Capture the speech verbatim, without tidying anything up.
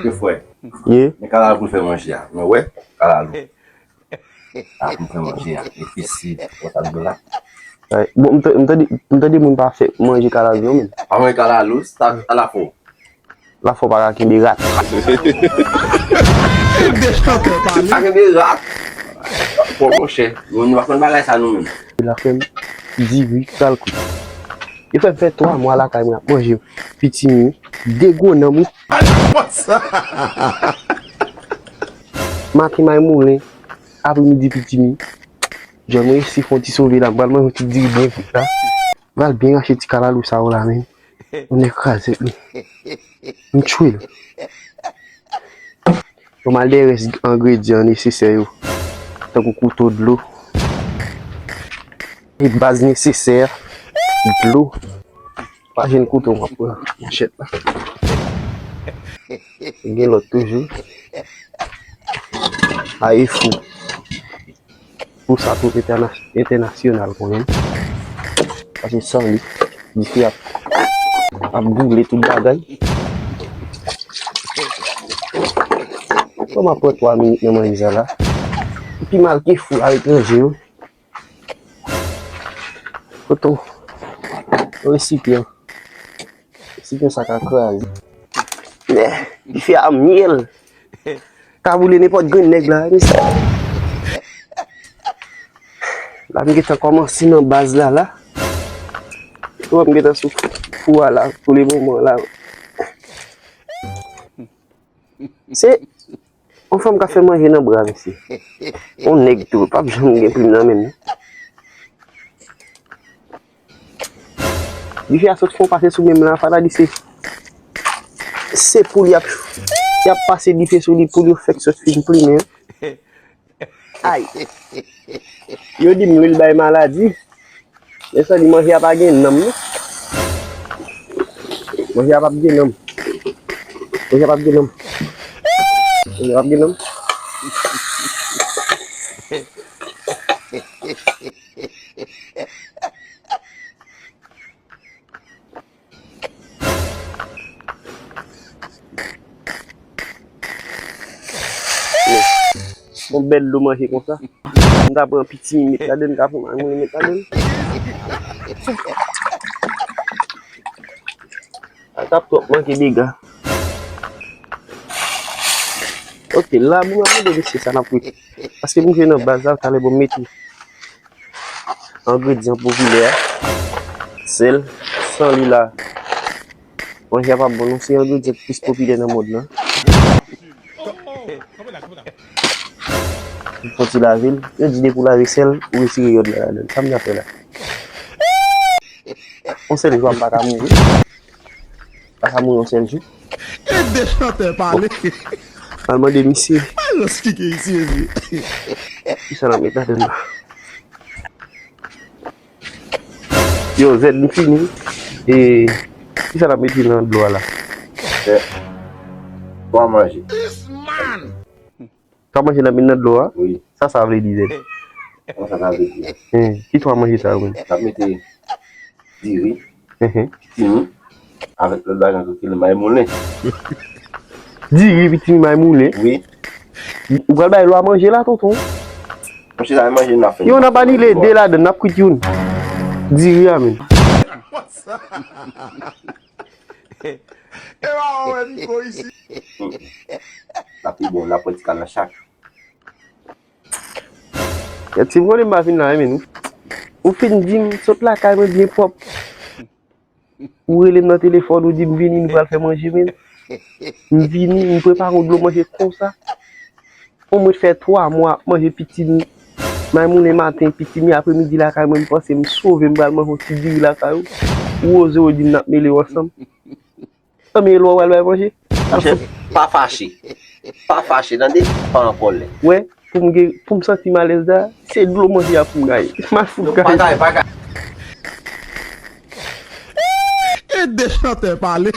Ke frè. Ye. Men kalalou pou fè manje a. Men wè, kalalou. A pou fè manje a. Difisil. Wè sa l gen la. Ay, bon, m ta- m tande, m tande moun pa fè manje kalalou non, men. Pa manje kalalou, sa, sa la fò. Lafò pa ka kenbe rat. Pa kenbe rat. Bon, monchè, nou, nou pa konn bagay sa nou menm. Lafèm, diri, pral kwit. Yo fè m fè twa mwa lakay mwen ap manje pitimi, de gwo nanm wi. Maten may moulen, apremidi pitimi. Jòn mwen resi fè yon ti sove la, m pral manje yon ti diri byen kwit la. M pral byen rache ti kalalou sa yo la, men. Mwen kraze li. M tchwe l. Yo mal de rès engredyan nesesè yo. Tankou kouto, dlo. E baz nesesè, dlo. Pa jwenn kouto, m ap pran manchèt la. Gen lòt toujou. A e fou. Pou sa tout entèna- entènasyonal konnen. Paske san li, dife ap, ap boule tout bagay. Kòman pran twa minit nan manje sa la? Pi mal ke fou aletranje yo. Kote w? Resipyan. Resipyan sa ka kraze. Dife a myèl. Ka boule nenpòt grenn nèg la, mesye. La m gentan kòmanse nan baz la, la. Ou wè m gentan sou fou a la, pou le moman la. Se yon fanm ka fè manje nan bra, mesye. Yon nèg tou, p ap janm gen plim nan men l. Dife a sot fon pase sou men m la, fana di se, se poul y ap, y ap pase dife sou li, poul yo fèk sot fin plimen. Ay! Yo di m lwil bay maladi. Men sa di manje a pa gen nanm, non. Manje a p ap gen nanm. Manje a p ap gen nanm. Manje a p ap gen nanm. Yon bèl dlo manje konsa. M ta pran pitimi met ladann, m ta pran may moulen met ladann. A t ap twòp manke dega. Ok, la, bon, m ap mande mesye sa n ap kwit. Paske m jwe nan baz la, talè bon, m mete. Engredyan popilè a, sèl, san li la, manje a p ap bon non, se engredyan ki plis popilè nan mond lan. Fò ti lave l, yo di depi w lave sèl, ou retire yòd la ladan l. Sa m ta fè la? Yon sèl jou a m pa ka mouri. Pa ka mouri yon sèl jou. Ede chantè pale. Al mande misye. Alòs ki gen isi, isi. Kisa l ap met ladann la? Yo, Zèd, m fini. E, kisa l ap mete nan dlo a la? Fè twa manje. Twa manje nan, nan dlo a? Wi. Sa sa vle di, Zèd? Kòman sa sa vle di? Hen, ki twa manje sa yo menm? N ap mete diri, pitimi, avèk lòt bagay ankò ki rele may moulen. Diri, pitimi, may moulen? Wi. Ou pral bay lwa manje la, tonton? Monchè, sa manje n ap fè. Yo, n ap anile de ladann, n ap kwit youn. Diri a menm. E pa wè Miko isi. N ap pi bon, n ap pran ti kal nan chak. Kèt, si m konnen m pa vin la, men ou, ou fin di m sot lakay mwen byen pwòp. Ou rele m nan telefòn, ou di m vini, nou pral fè manje, men. M vini, m prepare yon dlo manje konsa. Fò mwen fè twa mwa ap manje pitimi. May moulen maten, pitimi apremidi lakay mwen, m panse m sove, m pral manje yon ti diri lakay ou. Ou oze, ou di m n ap mele yo ansanm. Anben, lè w al bay manje. Monchè, pa fache. Pa fache, tande? Pa an kòlè. Wè, pou m gen, pou m santi m alèz la, se dlo manje a pou m gaye. M al fout gaye. Pa gaye, pa gaye. Ede chantè pale.